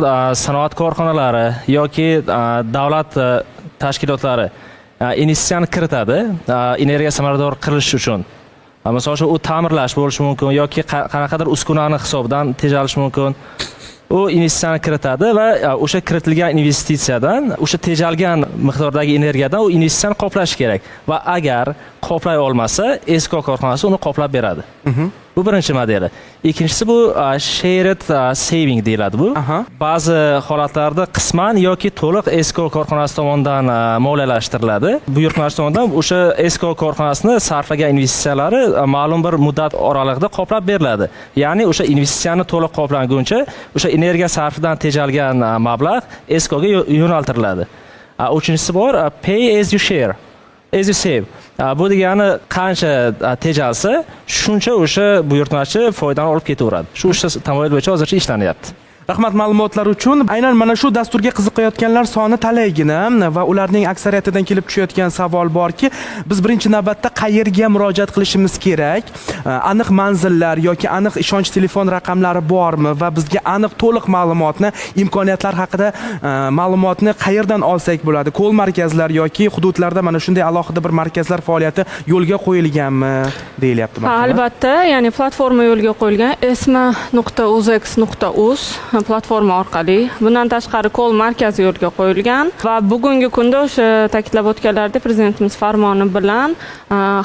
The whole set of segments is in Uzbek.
Sanoat korxonalari yoki davlat tashkilotlari investitsiyani kiritadi energiya samarador qilish uchun. Misol uchun, u ta'mirlash bo'lishi mumkin yoki qanaqadir uskunani hisobidan tejalishi mumkin. U investitsiyani kiritadi va o'sha kiritilgan investitsiyadan, o'sha tejalgan miqdordagi energiyadan u investitsiyani qoplashi kerak va agar qoplay olmasa, ESKO korxonasi uni qoplab beradi. Bu birinchi modeli. Ikkinchisi bu shared saving deyiladi bu. Ba'zi holatlarda qisman yoki to'liq ESKO korxonasi tomonidan moliyalashtiriladi. Buyurtmachi tomonidan o'sha ESKO korxonasini sarflagan investitsiyalari ma'lum bir muddat oralig'ida qoplab beriladi. Ya'ni o'sha investitsiyani to'liq qoplanguncha o'sha energiya sarfidan tejalgan mablag' ESKOga yo'naltiriladi. Uchinchisi bor, pay as you share. As you save. Bu degani qancha tejalsa, shuncha o'sha buyurtmachi foydani olib ketaveradi. Shu uchta tamoyil bo'yicha hozircha ishlanyapti. Rahmat ma'lumotlar uchun. Aynan mana shu dasturga qiziqayotganlar soni talaygina va ularning aksariyatidan kelib tushayotgan savol borki, biz birinchi navbatda qayerga murojaat qilishimiz kerak? Aniq manzillar yoki aniq ishonch telefon raqamlari bormi va bizga aniq, to'liq ma'lumotni, imkoniyatlar haqida ma'lumotni qayerdan olsak bo'ladi? Call markazlar yoki hududlarda mana shunday alohida bir markazlar faoliyati yo'lga qo'yilganmi, deyilyapti. Ha, Marhamat. albatta, ya'ni platforma yo'lga qo'yilgan, esma.uzex.uz platforma orqali. Bundan tashqari, call markazi yo'lga qo'yilgan va bugungi kunda o'sha ta'kidlab o'tganlaridek, prezidentimiz farmoni bilan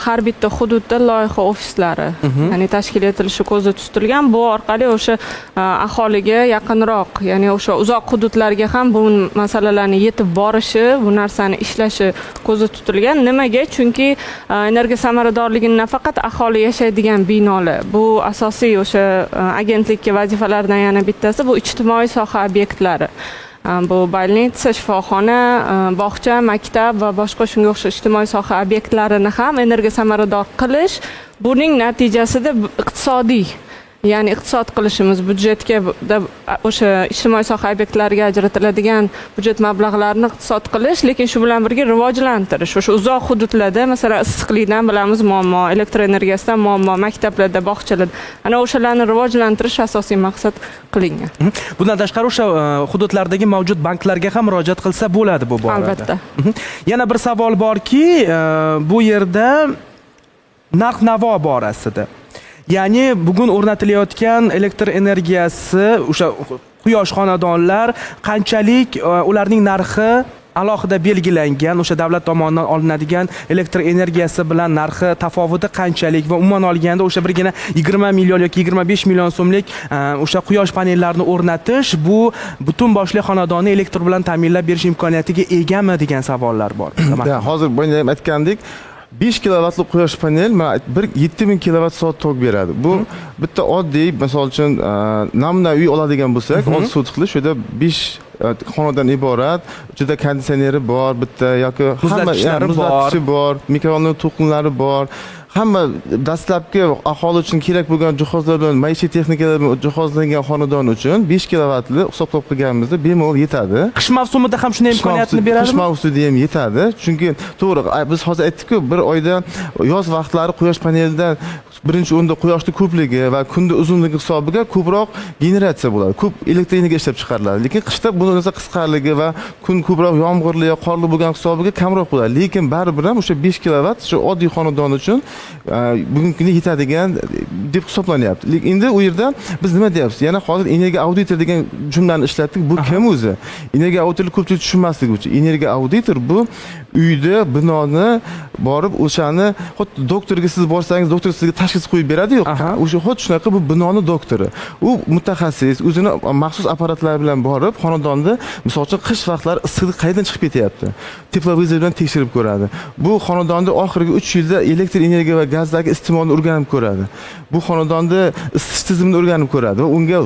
har bitta hududda loyiha ofislari, ya'ni tashkil etilishi ko'zda tutilgan. Bu orqali o'sha aholiga yaqinroq, ya'ni o'sha uzoq hududlarga ham bu masalalarni yetib borishi, bu narsani ishlashi ko'zda tutilgan. Nimaga? Chunki energiya samaradorligini nafaqat aholi yashaydigan binolar, bu asosiy o'sha agentlikka vazifalaridan yana bittasi bu ijtimoiy soha obyektlari. Bu больница, shifoxona, bog'cha, maktab va boshqa shunga o'xshash ijtimoiy soha obyektlarini ham energiya samarador qilish, buning natijasida iqtisodiy, ya'ni iqtisod qilishimiz, byudjetga o'sha ijtimoiy soha obyektlariga ajratiladigan byudjet mablag'larini iqtisod qilish, lekin shu bilan birga rivojlantirish. O'sha uzoq hududlarda, masalan, issiqlikdan bilamiz muammo, elektr energiyasidan muammo maktablarda, bog'chalarda, ana o'shalarni rivojlantirish asosiy maqsad qilingan. Bundan tashqari, o'sha hududlardagi mavjud banklarga ham murojaat qilsa bo'ladi bu borada. Albatta. Yana bir savol borki, bu yerda narx navo borasida. Ya'ni bugun o'rnatilayotgan elektr energiyasi, o'sha quyosh xonadonlar qanchalik, ularning narxi alohida belgilangan, o'sha davlat tomonidan olinadigan elektr energiyasi bilan narxi tafovuti qanchalik va umuman olganda o'sha birgina 20 million yoki 25 million so'mlik o'sha quyosh panellarini o'rnatish bu butun boshli xonadonni elektr bilan ta'minlab berish imkoniyatiga egami, degan savollar bor. Да, hozir boya ham aytgandek, 5 kilovatli quyosh panel mana bir 7000 kilovat soat tok beradi. Bu bitta oddiy, misol uchun, namuna uy oladigan bo'lsak, 6 sotixli, shu yerda 5 xonadan iborat, ichida konditsioneri bor bitta yoki hamma Muzlatgichlari bor. Muzlatgichi bor, mikrovolna to'lqinlari bor. Hamma dastlabki aholi uchun kerak bo'lgan jihozlar bilan, maishiy texnikalar bilan jihozlangan xonadon uchun 5 kilovatli hisoblab qilganimizda bemalol yetadi. Qish mavsumida ham shunday Qish imkoniyatni qish beradimi? mavsumida ham yetadi, chunki to'g'ri, biz hozir aytdikku, bir oyda yoz vaqtlari quyosh panelidan birinchi o'rinda quyoshni ko'pligi va kunni uzunligi hisobiga ko'proq generatsiya bo'ladi, ko'p elektr energiya ishlab chiqariladi. Lekin qishda bu narsa qisqarligi va kun ko'proq yomg'irli yo qorli bo'lgani hisobiga kamroq bo'ladi. Lekin baribir ham o'sha 5 kilovat shu oddiy xonadon uchun bugungi kunda yetadigan deb hisoblanyapti. Lekin endi u yerda biz nima deyapmiz? Yana hozir energiya auditor degan jumlani ishlatdik. Bu kim o'zi? Energiya auditor ko'pchilik tushunmasligi uchun, energiya auditor bu uyda, binoni borib, o'shani xuddi doktorga siz borsangiz, doktor sizga tashxis qo'yib beradiyu, o'sha xuddi shunaqa bu binoni doktori. U mutaxassis o'zini maxsus apparatlar bilan borib, xonadonda, misol uchun, qish vaqtlari issiqlik qayerdan chiqib ketyapti, тепловизор bilan tekshirib ko'radi. Bu xonadonda oxirgi 3 yilda elektr energiya va gazdagi iste'molni o'rganib ko'radi. Bu xonadonda isitish tizimini o'rganib ko'radi va unga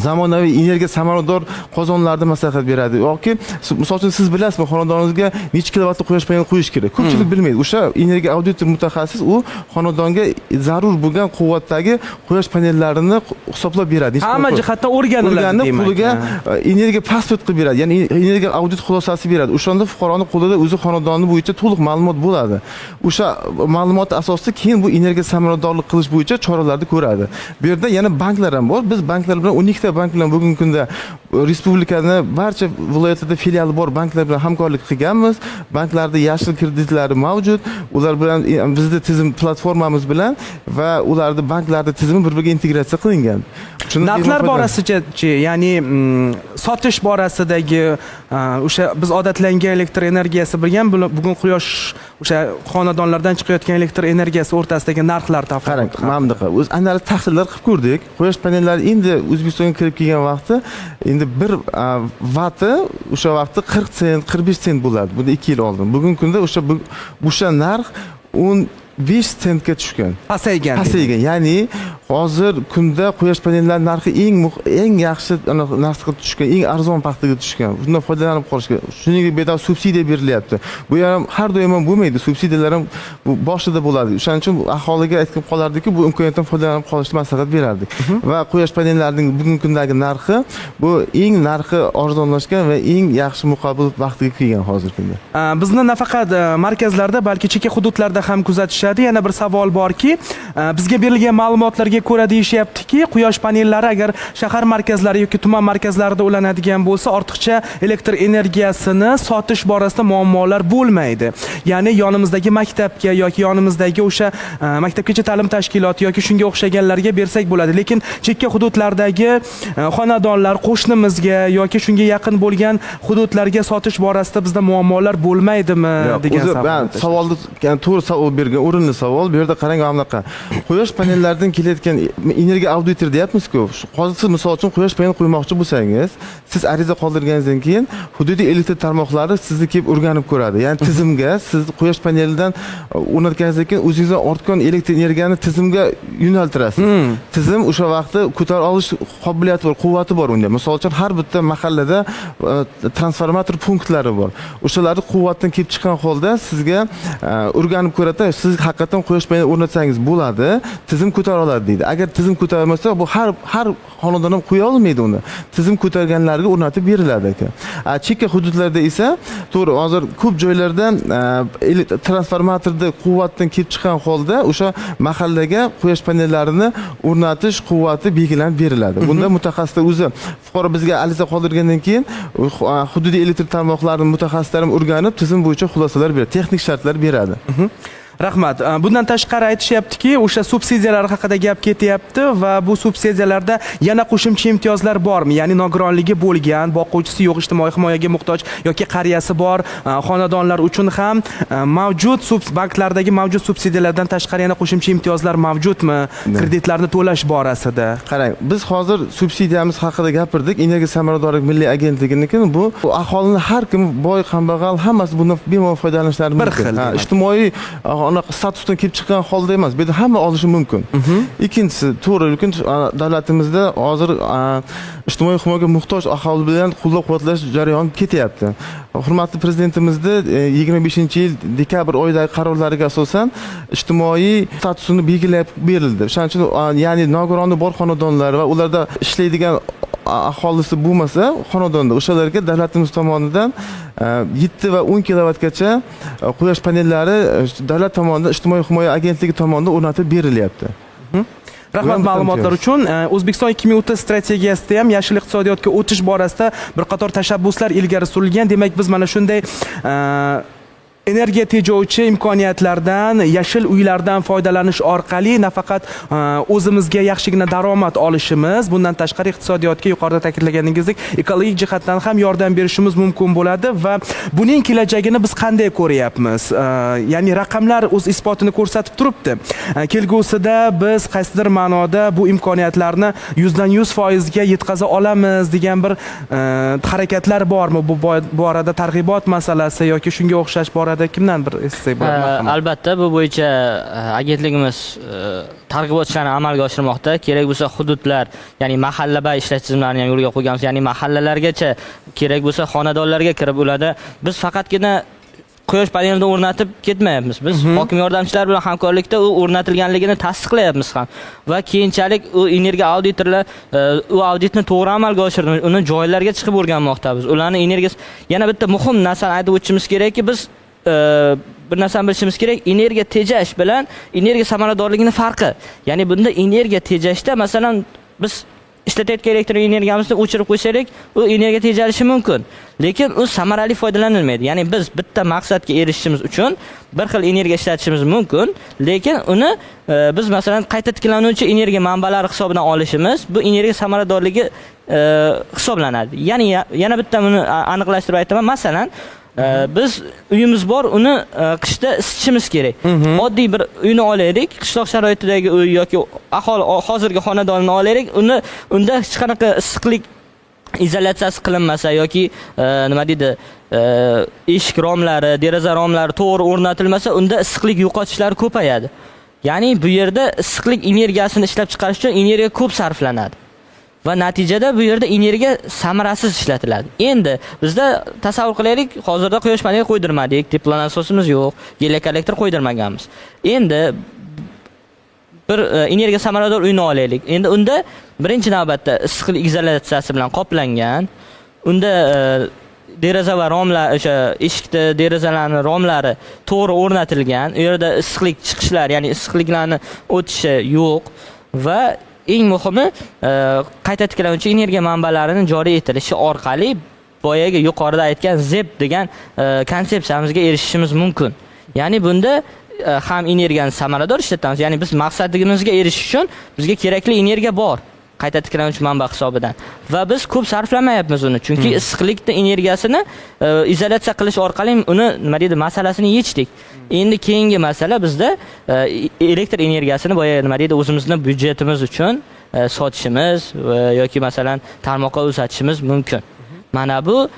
zamonaviy energiya samarador qozonlarni maslahat beradi yoki misol uchun, siz bilasizmi, xonadoningizga necha kilovatli quyosh paneli qo'yish kerak? Ko'pchilik bilmaydi. O'sha energiya auditor mutaxassis u xonadonga zarur bo'lgan quvvatdagi quyosh panellarini hisoblab beradi. Necha Hamma kilovatt jihatdan o'rganiladi o'rganib, demak. Puliga energiya pasport qilib beradi, ya'ni energiya audit xulosasi beradi. O'shanda fuqaroni qo'lida o'zi xonadoni bo'yicha to'liq ma'lumot bo'ladi. O'sha ma'lumot asosida keyin bu energiya samaradorlik qilish bo'yicha choralarni ko'radi. Bu yerda yana banklar ham bor. Biz banklar bilan, 12 ta bank bilan bugungi kunda Respublikani barcha viloyatlarda filiali bor banklar bilan hamkorlik qilganmiz. Banklarda yashil kreditlari mavjud. Ular bilan bizni tizim, platformamiz bilan va ularni banklarda tizimi bir biriga integratsiya qilingan. Shuni Narxlar bemalol. borasidachi, ya'ni sotish borasidagi, o'sha biz odatlangan elektr energiyasi bilan bugun quyosh, o'sha xonadonlardan chiqayotgan elektr energiyasi o'rtasidagi narxlar Qarang, tafovut. Mana bunaqa o'z analiz, tahlillar qilib ko'rdik. Quyosh panellari endi O'zbekistonga kirib kelgan vaqti, endi bir vati o'sha vaqtda 40 sent, 45 sent bo'ladi. Bunda 2 yil oldin. Bugungi kunda o'sha narx 15 sentga tushgan. Pasaygan. Pasaygan. Ya'ni hozir kunda quyosh panellari narxi eng yaxshi anaqa narxga tushgan, eng arzon paxtaga tushgan. Shundan foydalanib qolishga. Shuningdek, bu yerda subsidiya berilyapti. Bu ham har doim ham bo'lmaydi. Subsidiyalar ham bu boshida bo'ladi. O'shaning uchun aholiga aytib qolardikki, bu imkoniyatdan foydalanib qolishni maslahat berardik. Va quyosh panellarining bugungi kundagi narxi, bu eng narxi arzonlashgan va eng yaxshi muqobil vaqtiga kelgan hozirgi kunda. Bizni nafaqat markazlarda, balki chekka hududlarda ham kuzatishadi. Yana bir savol borki, bizga berilgan ma'lumotlarga ko'ra, deyishyaptiki, quyosh panellari agar shahar markazlari yoki tuman markazlarida ulanadigan bo'lsa, ortiqcha elektr energiyasini sotish borasida muammolar bo'lmaydi. Ya'ni yonimizdagi maktabga yoki yonimizdagi o'sha maktabgacha ta'lim tashkiloti yoki shunga o'xshaganlarga bersak bo'ladi. Lekin chekka hududlardagi xonadonlar, qo'shnimizga yoki shunga yaqin bo'lgan hududlarga sotish borasida bizda muammolar bo'lmaydimi Yo'q, degan o'zi savol. Man savolni, ya'ni to'g'ri savol bergan, o'rinli savol. Bu yerda qarang, mana bunaqa. Quyosh panellaridan kelayotgan energiya auditor deyapmiz-ku. Hozir siz, misol uchun, quyosh panel qo'ymoqchi bo'lsangiz, siz ariza qoldirganingizdan keyin hududiy elektr tarmoqlari sizni kelib o'rganib ko'radi. Ya'ni tizimga siz quyosh panelidan o'rnatganingizdan keyin o'zingizdan ortgan elektr energiyani tizimga yo'naltirasiz. Tizim o'sha vaqtda ko'tara olish qobiliyati bor, quvvati bor unda. Misol uchun, har bitta mahallada transformator punktlari bor. O'shalarni quvvatdan kelib chiqqan holda sizga o'rganib ko'radi, siz haqiqatan quyosh paneli o'rnatsangiz bo'ladi, tizim ko'tara oladi deydi. Agar tizim ko'tarmasa, bu har xonadon ham qo'ya olmaydi uni. Tizim ko'targanlarga o'rnatib beriladi aka. Chekka hududlarda esa, to'g'ri, hozir ko'p joylarda transformatorda quvvatdan kelib chiqqan holda o'sha mahallaga quyosh panellarini o'rnatish quvvati belgilanib beriladi. Bunda mutaxassislar o'zi, fuqaro bizga ariza qoldirgandan keyin hududiy elektr tarmoqlarini mutaxassislari ham o'rganib, tizim bo'yicha xulosalar beradi, texnik shartlar beradi. Rahmat. Bundan tashqari aytishyaptiki, o'sha subsidiyalar haqida gap ketyapti va bu subsidiyalarda yana qo'shimcha imtiyozlar bormi? Ya'ni nogironligi bo'lgan, boquvchisi yo'q, ijtimoiy himoyaga muhtoj yoki qariyasi bor xonadonlar uchun ham mavjud banklardagi mavjud subsidiyalardan tashqari yana qo'shimcha imtiyozlar mavjudmi kreditlarni to'lash borasida? Qarang, biz hozir subsidiyamiz haqida gapirdik. Energiya samaradorlik milliy agentliginiki bu aholini har kim, boy, kambag'al, hammasi bundan bemalol foydalanishlari Bir mumkin. xil Ha, demak. ijtimoiy anaqa statusdan kelib chiqqan holda emas. Bu yerda hamma olishi mumkin. Ikkinchisi, to'g'ri, lekin davlatimizda hozir ijtimoiy himoyaga muhtoj aholi bilan qo'llab-quvvatlash jarayoni ketyapti. Hurmatli prezidentimizni 25-yil dekabr oyidagi qarorlariga asosan ijtimoiy statusini belgilab berildi. O'shaning uchun, ya'ni nogironi bor xonadonlar va ularda ishlaydigan aholisi bo'lmasa xonadonda, o'shalarga davlatimiz tomonidan 7 va 10 kilovatgacha quyosh panellari davlat tomonidan, Ijtimoiy himoya agentligi tomonidan o'rnatib berilyapti. Rahmat Bu ham bitta ma'lumotlar imtiyoz. uchun. O'zbekiston 2030 strategiyasida ham yashil iqtisodiyotga o'tish borasida bir qator tashabbuslar ilgari surilgan. Demak, biz mana shunday energiya tejovchi imkoniyatlardan, yashil uylardan foydalanish orqali nafaqat o'zimizga yaxshigina daromad olishimiz, bundan tashqari iqtisodiyotga, yuqorida ta'kidlaganingizdek, ekologik jihatdan ham yordam berishimiz mumkin bo'ladi. Va buning kelajagini biz qanday ko'ryapmiz? Ya'ni raqamlar o'z isbotini ko'rsatib turibdi. Kelgusida biz qaysidir ma'noda bu imkoniyatlarni 100% ga yetkaza olamiz degan bir harakatlar bormi? Bu borada targ'ibot masalasi yoki shunga o'xshash borada kimdan bir eshitsak bo'ladi? Marhamat. Albatta, bu bo'yicha agentligimiz targ'ibot ishlarini amalga oshirmoqda. Kerak bo'lsa hududlar, ya'ni mahallaba ishlash tizimlarini ham yo'lga qo'yganmiz, ya'ni mahallalargacha, kerak bo'lsa xonadonlarga kirib, ularda biz faqatgina quyosh panelini o'rnatib ketmayapmiz. Biz hokim yordamchilari bilan hamkorlikda u o'rnatilganligini tasdiqlayapmiz ham va keyinchalik u energiya auditorlar u auditni to'g'ri amalga oshirdi, uni joylarga chiqib o'rganmoqdamiz ularni energiyasi. Yana bitta muhim narsani aytib o'tishimiz kerakki, biz bir narsani bilishimiz kerak: energiya tejash bilan energiya samaradorligini farqi. Ya'ni bunda energiya tejashda, masalan, biz Ishlatayotgan elektr energiyamizni o'chirib qo'ysak, u energiya tejalishi mumkin, lekin u samarali foydalanilmaydi. Ya'ni biz bitta maqsadga erishishimiz uchun bir xil energiya ishlatishimiz mumkin, lekin uni biz, masalan, qayta tiklanuvchi energiya manbalari hisobidan olishimiz, bu energiya samaradorligi hisoblanadi. Ya'ni yana bitta buni aniqlashtirib aytaman. Masalan, biz uyimiz bor, uni qishda isitishimiz kerak. Oddiy bir uyni olaylik, qishloq sharoitidagi uy yoki aholi hozirgi xonadonni olaylik. Unda hech qanaqa issiqlik izolyatsiyasi qilinmasa yoki nima deydi, eshik romlari, deraza romlari to'g'ri o'rnatilmasa, unda issiqlik yo'qotishlari ko'payadi. Ya'ni bu yerda issiqlik energiyasini ishlab chiqarish uchun energiya ko'p sarflanadi va natijada bu yerda energiya samarasiz ishlatiladi. Endi bizda tasavvur qilaylik, hozirda quyosh paneli qo'ydirmadik, теплонасос imiz yo'q, гелиоколлектор qo'ydirmaganmiz. Endi bir energiya samarador uyni olaylik. Endi unda birinchi navbatda issiqlik izolyatsiyasi bilan qoplangan, unda deraza va romlar, o'sha eshikni, derazalarni romlari to'g'ri o'rnatilgan, u yerda issiqlik chiqishlari, ya'ni issiqliklarni o'tishi yo'q va eng muhimi, qayta tiklanuvchi energiya manbalarini joriy etilishi orqali boyagi yuqorida aytgan ZEB degan konsepsiyamizga erishishimiz mumkin. Ya'ni bunda ham energiyani samarador ishlatamiz, ya'ni biz maqsadimizga erishish uchun bizga kerakli energiya bor qayta tiklanuvchi manba hisobidan va biz ko'p sarflamayapmiz uni, chunki issiqlikni energiyasini izolyatsiya qilish orqali uni, nima deydi, masalasini yechdik. Endi keyingi masala bizda elektr energiyasini boya, nima deydi, o'zimizni byudjetimiz uchun sotishimiz yoki, masalan, tarmoqqa uzatishimiz mumkin. Mana bu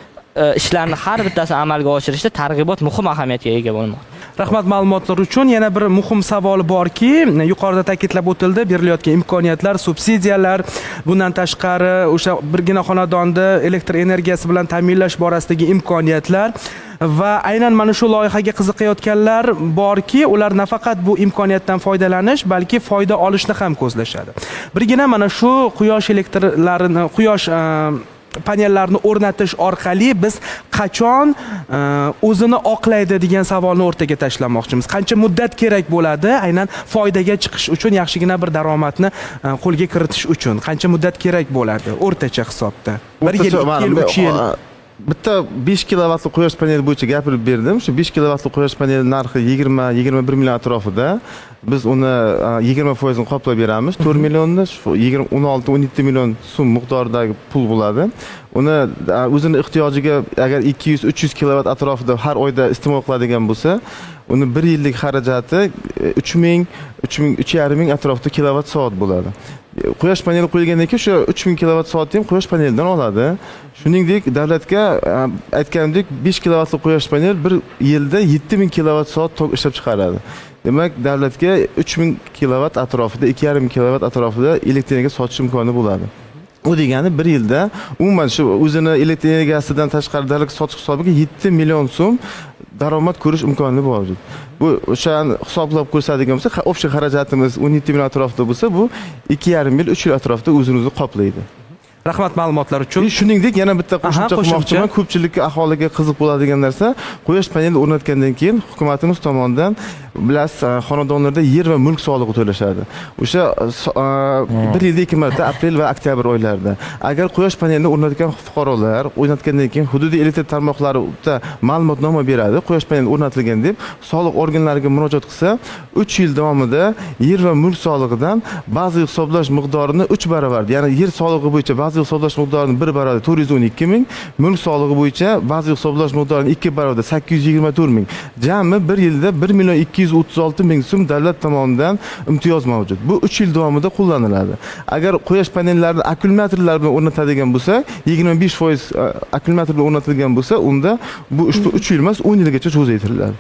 ishlarni har bittasini amalga oshirishda targ'ibot muhim ahamiyatga ega bo'lmoqda. Rahmat ma'lumotlar uchun. Yana bir muhim savol borki, yuqorida ta'kidlab o'tildi, berilayotgan imkoniyatlar, subsidiyalar, bundan tashqari o'sha birgina xonadonda elektr energiyasi bilan ta'minlash borasidagi imkoniyatlar va aynan mana shu loyihaga qiziqayotganlar borki, ular nafaqat bu imkoniyatdan foydalanish, balki foyda olishni ham ko'zlashadi. Birgina mana shu quyosh elektrlarini, quyosh panellarini o'rnatish orqali biz qachon o'zini oqlaydi degan savolni o'rtaga tashlamoqchimiz. Qancha muddat kerak bo'ladi aynan foydaga chiqish uchun, yaxshigina bir daromadni qo'lga kiritish uchun qancha muddat kerak bo'ladi o'rtacha hisobda? Bir yil, O'rtacha, 2 yil, mana, 3 yil? Bitta 5 kilovatli quyosh paneli bo'yicha gapirib berdim. Shu 5 kilovatli quyosh paneli narxi 20-21 million atrofida. Biz uni 20 foizini qoplab beramiz. 4 millionni, shu 20, 16, 17 million so'm miqdoridagi pul bo'ladi. Uni o'zini ehtiyojiga agar 200-300 kilovat atrofida har oyda iste'mol qiladigan bo'lsa, uni bir yillik xarajati 3000, 3000, 3,5 ming atrofida kilovat soat bo'ladi. Quyosh paneli qo'yilgandan keyin shu 3000 kilovat soatni ham quyosh panelidan oladi. Shuningdek, davlatga aytganimdek, 5 kilovatli quyosh panel bir yilda 7000 kilovat soat tok ishlab chiqaradi. Demak, davlatga 3000 kilovat atrofida, 2,5 kilovat atrofida elektr energiya sotish imkoni bo'ladi. U degani bir yilda umuman shu o'zini elektr energiyasidan tashqari davlatga sotish hisobiga 7 million so'm daromad ko'rish imkoni mavjud. Bu o'shani hisoblab ko'rsatadigan bo'lsa, общий xarajatimiz 17 million atrofida bo'lsa, bu 2,5 yil, 3 yil atrofida o'zini o'zi qoplaydi. Rahmat ma'lumotlar uchun. И shuningdek, yana bitta qo'shimcha Qo'shimcha. qilmoqchiman. Ko'pchilikka, aholiga qiziq bo'ladigan narsa, quyosh paneli o'rnatgandan keyin hukumatimiz tomonidan, bilasiz, xonadonlarda yer va mulk solig'i to'lashadi. O'sha bir yilda ikki marta, aprel va oktyabr oylarida. Agar quyosh panelini o'rnatgan fuqarolar o'rnatgandan keyin hududiy elektr tarmoqlari bitta ma'lumotnoma beradi, quyosh paneli o'rnatilgan deb, soliq organlariga murojaat qilsa, 3 yil davomida yer va mulk solig'idan bazaviy hisoblash miqdorini 3 barobar, ya'ni yer solig'i bo'yicha bazaviy hisoblash miqdorini 1 barobar 412 ming, mulk solig'i bo'yicha bazaviy hisoblash miqdorini 2 barobar 824 ming. Jami bir yilda 1 million 236 ming so'm davlat tomonidan imtiyoz mavjud. Bu 3 yil davomida qo'llaniladi. Agar quyosh panellarini akkumulyatorlar bilan o'rnatadigan bo'lsa, 25% akkumulyator bilan o'rnatilgan bo'lsa, unda bu ushbu 3 yil emas, 10 yilgacha cho'zaytiriladi.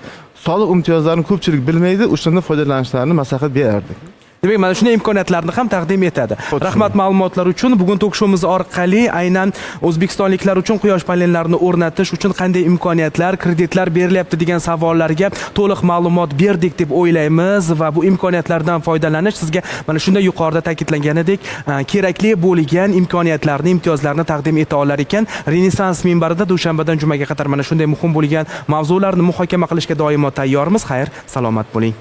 Soliq imtiyozlarini ko'pchilik bilmaydi, o'shanda foydalanishlarini maslahat berardik. Demak, mana shunday imkoniyatlarni ham taqdim etadi. Xuddi. Rahmat ma'lumotlar uchun. Bugun tok-shoumiz orqali aynan o'zbekistonliklar uchun quyosh panellarini o'rnatish uchun qanday imkoniyatlar, kreditlar berilyapti degan savollarga to'liq ma'lumot berdik deb o'ylaymiz va bu imkoniyatlardan foydalanish sizga mana shunday yuqorida ta'kidlanganidek kerakli bo'lgan imkoniyatlarni, imtiyozlarni taqdim eta olar ekan. Renessans minbarida dushanbadan jumaga qadar mana shunday muhim bo'lgan mavzularni muhokama qilishga doimo tayyormiz. Xayr, salomat bo'ling.